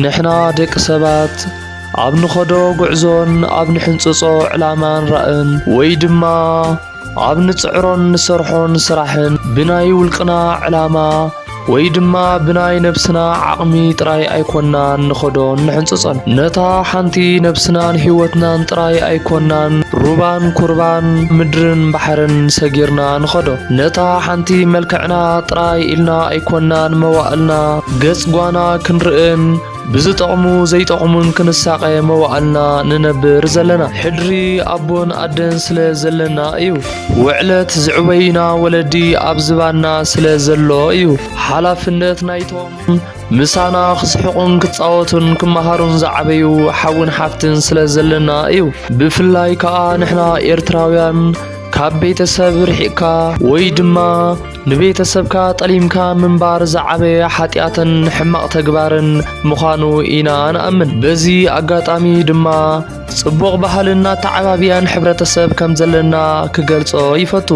ንሕና ደቂ ሰባት ኣብ ንኸዶ ጉዕዞን ኣብ ንሕንጽጾ ዕላማን ራእን ወይ ድማ ኣብ ንጽዕሮን ንሰርሖን ስራሕን ብናይ ውልቅና ዕላማ ወይ ድማ ብናይ ነብስና ዓቕሚ ጥራይ ኣይኮናን ንኸዶን ንሕንጽጾን። ነታ ሓንቲ ነብስናን ህይወትናን ጥራይ ኣይኮናን ሩባን ኩርባን ምድርን ባሕርን ሰጊርና ንኸዶ። ነታ ሓንቲ መልክዕና ጥራይ ኢልና ኣይኮናን መዋእልና ገጽ ጓና ክንርእን ብዝጠቕሙ ዘይጠቕሙን ክንሳቐ መዋእልና ንነብር ዘለና። ሕድሪ ኣቦን ኣደን ስለ ዘለና እዩ። ውዕለት ዝዕበዩና ወለዲ ኣብ ዝባና ስለ ዘሎ እዩ። ሓላፍነት ናይቶም ምሳና ክስሕቑን ክጻወቱን ክመሃሩን ዝዓበዩ ሓውን ሓፍትን ስለ ዘለና እዩ። ብፍላይ ከኣ ንሕና ኤርትራውያን ካብ ቤተሰብ ርሒቕካ ወይ ድማ ንቤተሰብካ ጠሊምካ ምንባር ዝዓበየ ሓጢኣትን ሕማቕ ተግባርን ምዃኑ ኢና ንኣምን። በዚ ኣጋጣሚ ድማ ጽቡቕ ባህልን ኣተዓባብያን ሕብረተሰብ ከም ዘለና ክገልጾ ይፈቱ።